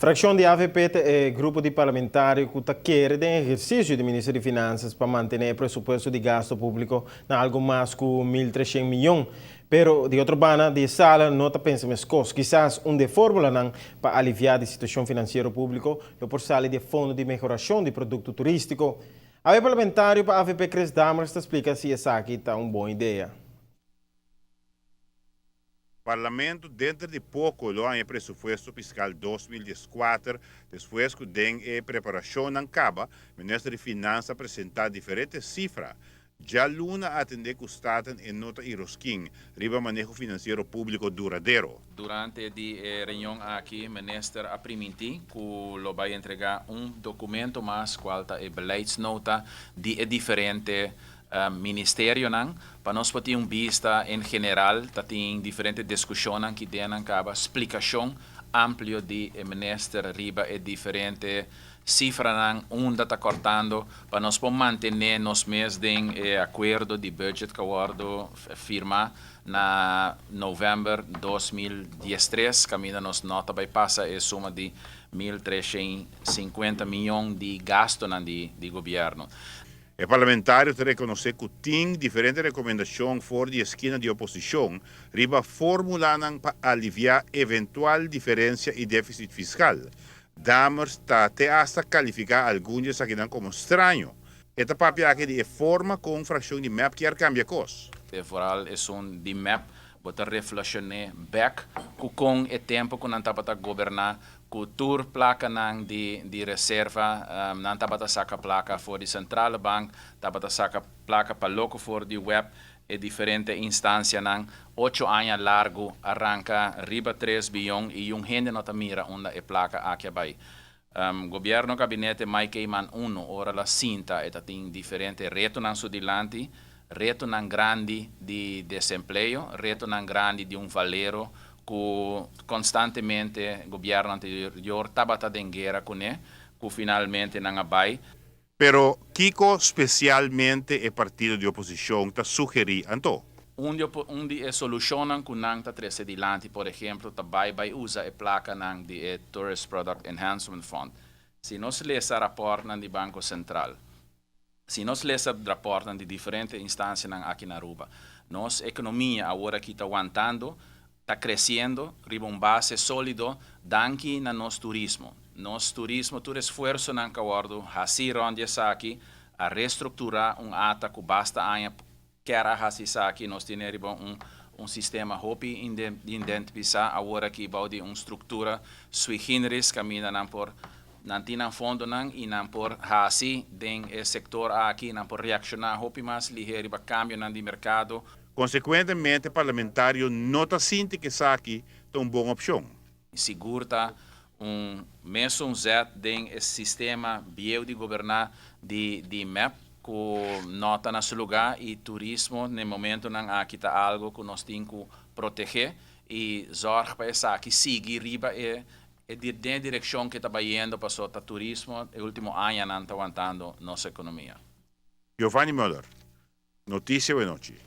Fraccion di AVP ta e grupo di parlamentario cu ta kere den ehercicio di Minister di Finanzas pa mantene e presupuesto di gasto publico na algo mas cu 1.300 miyon. Pero di otro banda di sala no ta pensa mescos. Kisas un di e formulanan pa alivia e situacion financiero publico lo por sali di Fondo di Mehoracion di Producto Turistico. E parlamentario pa AVP Chris Dammers ta splica si esaki ta un bon idea. Parlamento denter di poco lo haña presupuesto fiscal 2014, despues cu den e preparacion a caba, Minister di Finansa a presenta diferente cifra. Dialuna a atende cu Staten e nota Yrausquin riba maneho financiero publico duradero. Durante e reunion aki, minister a priminti cu lo bay entrega un documento mas, cual ta e beleidsnota di diferente ministerionan, pa nos por tin un bista en general. Tin diferente discusion cu den caba splicacion amplio di minister riba e diferente cifranan unda ta cortando pa nos por mantene nos mes den acuerdo di budget cu a wordo firma na november 2013, caminda nos no ta bay pasa e suma di 1.350 miyon di gasto di gobierno. E parlamentario ta reconoce cu tin diferente recomendacion for di skina di oposicion riba formulanan pa alivia eventual diferencia y deficit fiscal. Dammers ta te hasta califica algun di esakinan como straño. E ta papia aki di forma con fraccion di MEP kier cambia cos. E vooral esun di MEP bo ta reflexiona back cu e tempo cu nan tabata goberna, cu tur placa nan di reserva, nan tabata saca placa for di Centrale Bank, tabata saca placa pa loco for di WEB e diferente instancianan. 8 aña largo a ranca riba 3 biyon y un hende no ta mira unda e placa aki a bay. Gobierno gabinete Mike Eman 1, ora el a sinta, e tin diferente retonan su dilanti, retonan grandi di desempleo, retonan grandi di un valero cu constantemente gobierno anterior tabata den guera cune, cu finalmente nan a bay. Pero kico specialmente e partido di oposicion ta sugeri anto? Un di e solucion cu nan ta trece dilanti, por ehempel, ta bay usa e placanan di e Tourist Product Enhancement Fund. Si nos lesa rapport di Banco Central, si nos lesa rapport di diferente instancia aki na Aruba, nos economia awor aki ta wantando, ta creciendo riba un base solido danki na nos turismo. Nos turismo, tur esfuersonan cu a wordo haci rond esaki, a reestructura un ATA cu basta aña kier a haci esaki, nos tin riba un sistema hopi identifica awor aki bou di un structura sui generis caminda nan por nan tin fondonan y nan por haci den e sector aki, nan por reacciona hopi mas lihe riba cambionan di mercado. Consecuentemente, parlamentario no ta sinti cu esaki ta un bon opcion. Sigur ta un mesun zet den e sistema bieu di goberna di MEP cu no ta na su lugar, y turismo na momentonan aki ta algo cu nos tin cu protege y zorg pa esaki sigui riba e den direccion cu ta bayendo, paso ta turismo e ultimo añanan ta wantando nos economia. Giovanni Müller, Noticia Anochi.